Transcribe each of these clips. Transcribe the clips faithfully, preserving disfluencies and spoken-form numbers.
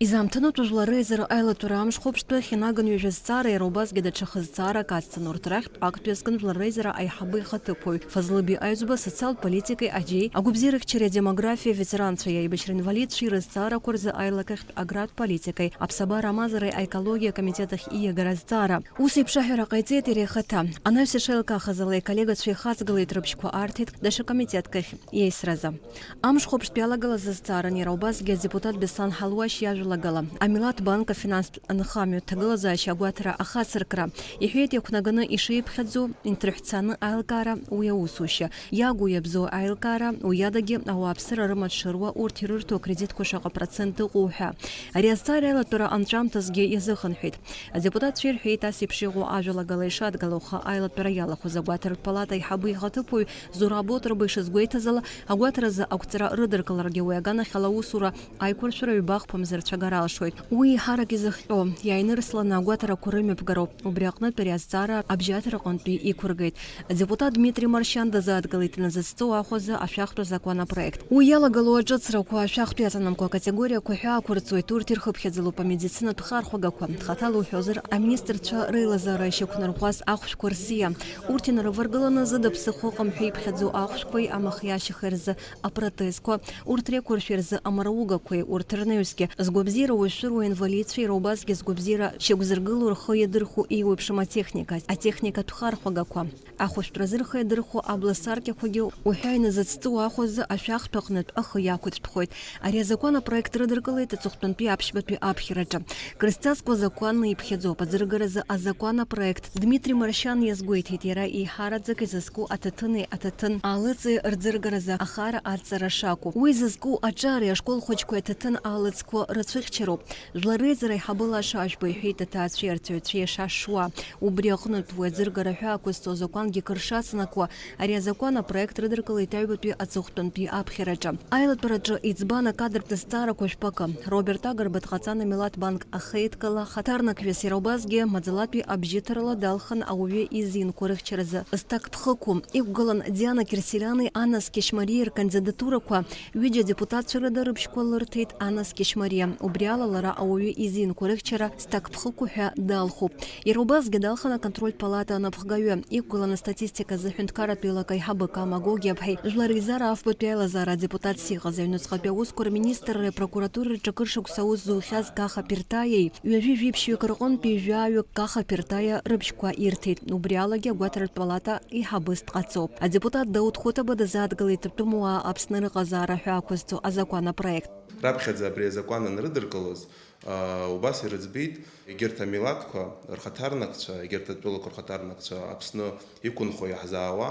Изаамҭанытәу жәлар реизара аилатәара амш хәаԥштәы ахьынаган ҩажәа зҵаара, иара убасгьы даҽа хызҵаарак ацҵан. Урҭ рахьтә актәи азкын жәлар реизара аиҳабы ихаҭыԥуаҩ Фазлы Беи Аҩӡба, социалтә политикеи аџьеи, агәабзиарахьчареи адемографиеи аветеранцәеи аибашьра инвалидцәеи рызҵаарақәа рзы аилакахьтә агратә политикеи, аԥсабара амазареи аекологиа акомитет ахь ииагара азҵаара. Ус еиԥш аҳәара ҟаиҵеит иара ихаҭа. Анаҩс иҽеилкаахаз ала иколлегацәа ихаҵгылеит, рыбжьқәа арҭеит даҽа комитетк ахь иеисразы. Амш хәаԥштә иалагалаз азҵааран иара убасгьы адепутат Беслан Ҳалуашь иажәалагала, амилаҭ банк афинанстә анхамҩа ҭагылазаашьа агәаҭара ахацыркра, иҳәеит, иақәнаганы ишеиԥхьаӡо, инҭырҳәцаны аилкаара уи аусушьа, иагу иабзоу аилкаара, уи адагьы ауааԥсыра рымаҽшыруа урҭ ирырҭо акредитқәа шаҟа процент ыҟоу ҳәа. Ари азҵаара аилатәара анҵәамҭазгьы иазыхынҳәит. Адепутатцәа ирҳәеит, ас еиԥш иҟоу ажәалагала ишадгылоу аха аилатәара иалахәыз агәаҭаратә палата аиҳабы ихаҭыԥуаҩ Зураб Отрба ишазгәеиҭаз ала, агәаҭаразы ақәҵара рыдыркыларгьы уи аганахьала аусура аиқәыршәара ҩба-хԥа мза рцәагара алшоит. Уи еиҳарак изыхҟьо, иааинырсланы агәаҭарақәа рымҩаԥгароуп. Убри аҟнытә ари азҵаара абжьаҭара аҟынтәи иқәыргеит. Адепутат Дмитри Маршьан дазааҭгылеит иназыцҵоу ахәазы ашәахтә азакәан апроект. Уи иалагало аҿыцрақәа, ашәахтә иаҵанакуа акатегориақәа ҳәа ақәырҵоит, урҭ ирхыԥхьаӡалоуп амедицинатә хархәагақәа. Хаҭала уҳәозар, аминистрцәа реилазаара ишьақәнарӷәӷәаз ахәшәқәа рсиа. Урҭ инарываргыланы зыда ԥсыхәа ыҟам ҳәа иԥхьаӡоу ахәшәқәеи амахиашьахеи рзы апротезқәа, урҭ реиқәыршәеи рзы амараугақәеи, урҭ рнаҩсгьы згәабзиара уашәшәыруа инвалидцәеи иара убасгьы згәабзиара шьақәзыргыло рхы иадырхәо еиуеиԥшым атехника, атехникатә хархәагақәа. Ахәышәтәразы рхы иадырхәо абла саркьақәагьы уҳәа иназыцҵыуа ахәазы ашәахтә аҟнытә ахы иақәыцәтәхоит. Ари азакәан апроект рыдыркылеит аҵыхәтәантәи аԥшьбатәи аԥхьараҿы. Крызҵазкуа азакәан иԥхьаӡоуп. Аӡыргаразы азакәан апроект Дмитри Маршьан иазгәеиҭеит, иара еиҳараӡак изызку аҭаҭыни аҭаҭын аалыҵи рӡыргаразы ахара адҵара шакәу. Уи зызку аҿари ашкол хәыҷқәеи аҭаҭын аалыҵқәа рацәыхьчароуп. Жәлар реизара аиҳабы Лаша Ашәба иҳәеит аҭаацәеи арҵаҩцәеи иашашуа. Убри аҟнытә уи аӡыргара ҳәа ақәызҵо азакәангьы кыр шацнакуа, ари азакәан апроект рыдыркылеит аҩбатәи аҵыхәтәантәи аԥхьараҿы. Аилатәараҿы иӡбан акадртә зҵаарақәа жәпакы. Роберт Агрба дҟаҵан амилаҭ банк ахеидкыла хаҭарнакҩыс, иара убасгьы маӡалатәи абжьыҭарала далхын ауаҩы изинқәа рыхьчаразы зҭакԥхықәу. Иқәгылан Диана Кьырсиани Анна Скьышьмариеи ркандидатурақәа. Ҩыџьа адепутатцәа рыда рыбжьқәа лырҭеит Анна Скьышьмариа. Убри ала лара ауаҩы изинқәа рыхьчара зҭакԥхықәу ҳәа далхуп. Иара убасгьы далхын аконтрольтә палата анапхгаҩы. Иқәгылан астатистика азы ҳәынҭқарратә еилак аиҳабы Кама Гогиаԥҳаи Жәлар реизара афбатәи аилазаара адепутатс иҟаз аҩныҵҟатәи аусқәа рминистрреи апрокуратуреи рҿы акыр шықәса аус зухьаз Каха Пирҭаиеи ҩажәи жәиԥшьҩык рҟынтәи жәаҩык Каха Пирҭаиа рыбжьқәа ирҭеит. Убри алагьы агәаҭаратә палата еиҳабыс дҟаҵоуп. Адепутат Дауҭ Хәыҭаба дазааҭгылеит атәымуаа Аԥсны рыҟазаара ҳәа ақәызҵо азакәан апроект. Раԥхьаӡа абри азакәан анрыдыркылоз, аа, убас ирыӡбеит, егьырҭ амилаҭқәа рхаҭарнакцәа, егьырҭ атәылақәа рхаҭарнакцәа Аԥсны иқәынхо иаҳзаауа,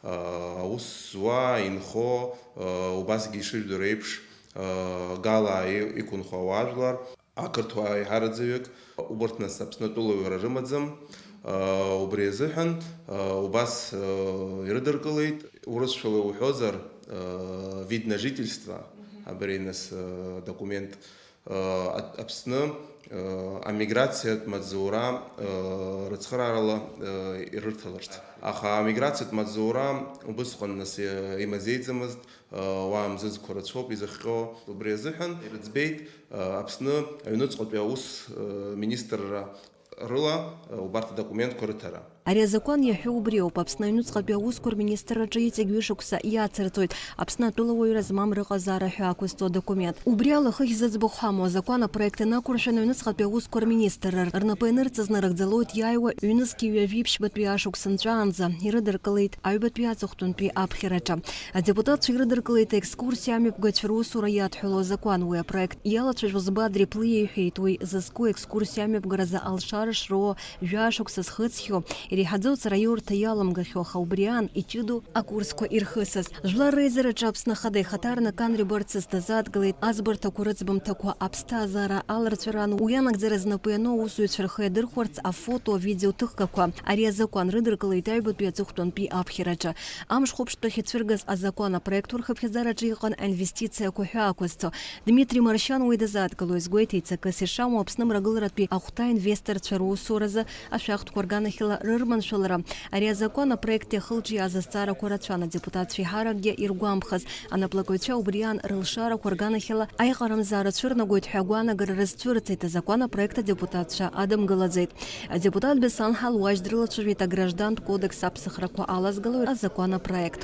аа, аус зуа, инхо, аа, убасгьы ишыжәдыруа еиԥш, аа, Галаа и-, иқәынхо ауаажәлар, ақырҭуа аиҳараӡаҩык, убарҭ нас Аԥсны атәылауаҩра рымаӡам, аа, убри азыҳәан, аа, убас, аа, ирыдыркылеит, урысшәала иуҳәозар, аа, вид на жительство, абри нас, аа, документ, аа, Ат-, Аԥсны, аа, амиграциатә маҵзура, аа, рыцхыраарала, аа, ирырҭаларц. Аха амиграциатә маҵзура убысҟан нас, аа, имазеиӡамызт, уаа мзызқәа рацәоуп изыхҟьо. Убри азыҳәан ирыӡбеит, Аԥсны аҩныҵҟатәи аус, министрра рыла, убарҭ адокументқәа рыҭара. Ари азакәан иаҳәо убриоуп, Аԥсны аҩныҵҟатәи аусқәа рминистрраҿы иҵегь ҩышықәса иацырҵоит Аԥсны атәылауаҩра змам рыҟазаара ҳәа ақәызҵо адокумент. Убри ала хыхь зыӡбахә ҳамоу азакәан апроект инақәыршәаны аҩныҵҟатәи аусқәа рминистрра рнапы ианырҵаз нарыгӡалоит иааиуа ҩнызқьи ҩажәи ԥшьбатәи ашықәс нҵәаанӡа, ирыдыркылеит аҩбатәи аҵыхәтәантәи аԥхьараҿы. Адепутатцәа ирыдыркылеит аекскурсиа амҩаԥгаҩцәа русура иадҳәалоу азакәан. Уи апроект иалацәажәоз Бадри Плиа иҳәеит, уи зызку аекскурсиа амҩаԥгаразы алшара шроуа жәашықәса зхыҵхьоу, иреиҳаӡоу аҵараиурҭа иаламгахьоу, аха убри аан иҷыдоу акурсқәа ирхысыз. Жәлар реизараҿы Аԥсны Ахада ихаҭарнак Анри Барцыц дазааҭгылеит аӡбарҭақәа рыӡбамҭақәа, аԥсҭазаара аларҵәараан уи анагӡара знапы иану аусзуҩцәа рхы иадырхәарц афото, авидео ҭыхгақәа. Ари азакәан рыдыркылеит аҩбатәи аҵыхәтәантәи аԥхьараҿы. Амш хәаԥштәахь ицәыргаз азакәан апроект урхыԥхьаӡараҿы иҟан аинвестициақәа ҳәа ақәызҵо. Дмитри Маршьан уи дазааҭгыло изгәеиҭеит, ҵакыс ишамоу Аԥсны мрагыларатәи ахәҭа инвесторцәа русуразы ашәахтәқәа рганахьала рыр рманшәалара. Ари азакәан апроект иахылҿиааз азҵаарақәа рацәан, адепутатцәа еиҳаракгьы иргәамԥхаз. Анаплакыҩцәа убри аан рылшарақәа рганахьала аиҟарамзаара цәырнагоит ҳәа агәаанагара рызцәырҵит, азакәан апроект адепутатцәа адымгылаӡеит. Адепутат Беслан Ҳалуажь дрылацәажәеит аграждантә кодекс аԥсахрақәа алазгалои азакәан апроект.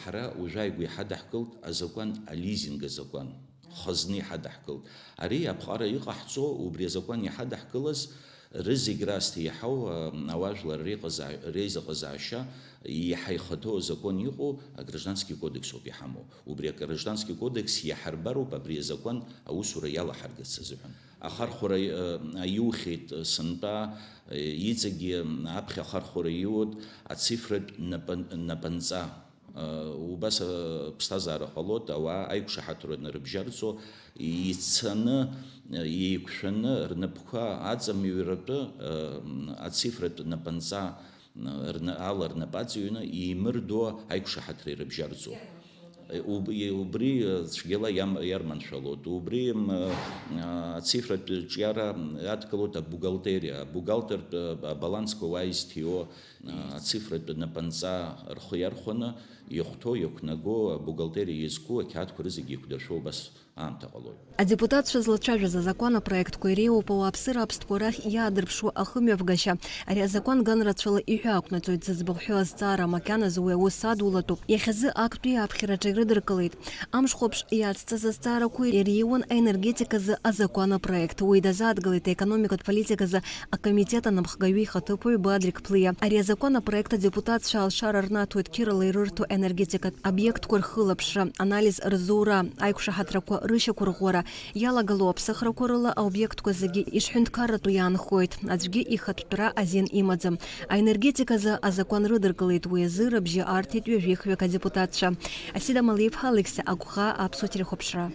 Ҳара уажәы ааигәа иҳадаҳкылт азакәан, ализинг азакәан, хазны иҳадаҳкылт. Ари аԥҟара иҟаҳҵо, убри азакәан иҳадаҳкылаз, рызегь раасҭа иаҳау, а, ауаажәлар реиҟазаа-, реизыҟазаашьа иаҳа ихаҭоу азакәан иҟоу аграждански кодекс ауп иҳамоу. Убри аграждански кодекс иаҳарбароуп абри азакәан аусура иалаҳаргацыз азыҳәан. Ахархәара, а, аиухьеит сынтәа, а, иҵегьы аԥхьа ахархәара иуеит ацифратә напан-, напынҵа. Убас, э, ԥсҭазаара ҟалоит, ауаа аиқәшаҳаҭра нарыбжьарҵо, ицаны, э, еиқәшәаны рнапқәа аҵамҩратәы, э, ацифратә напынҵа, э, рна-, ала рнапы аҵыҩны еимырдо аиқәшаҳаҭра ирыбжьарҵо. Э, уб-, е-, убри, э, цәгьала иам-, иарманшәалоит. Убри, м, э, ацифратә ҿиара адкылоит абухгалтериа. Абухгалтертә, э, абалансқәа уа изҭиуо, Ацифратә напынҵа рхы иархәаны, иахәҭоу, иақәнаго, абухгалтериа иазку ақьаадқәа рызегьы еиқәдыршәо убас аамҭа ҟалоит. Адепутатцәа злацәажәаз азакәан апроектқәа иреиуоуп ауааԥсыра аԥстәқәа рахь иаадырԥшуа ахымҩаԥгашьа. Ари азакәан ганрацәала иҳәаақәнаҵоит зыӡбахә ҳәоу азҵаара, макьаназы уи аус адулатәуп. Иахьазы актәи аԥхьараҿы ирыдыркылеит. Амш хәаԥш иацҵаз азҵаарақәа иреиуан аенергетиказы азакәан апроект. Уи дазааҭгылеит аекономикатә политиказы акомитет анапхгаҩы ихаҭыԥуаҩ Бадрик Ԥлиа. Ари азакәан апроект адепутатцәа алшара рнаҭоит қьырала ирырҭо аенергетикатә обиектқәа рхылаԥшра, анализ рзура, аиқәшаҳаҭрақәа рышьақәырӷәӷәара, иалагало аԥсахрақәа рыла аобиектқәа зегьы ишҳәынҭқарратәу иаанхоит, аӡәгьы ихатәтәра азин имаӡам. Аенергетиказы азакәан рыдыркылеит уи азы рыбжьы арҭеит ҩажәихҩык адепутатцәа. Асида Малиԥҳа, Алықьса Агәхаа, Аԥсуа телехәаԥшра.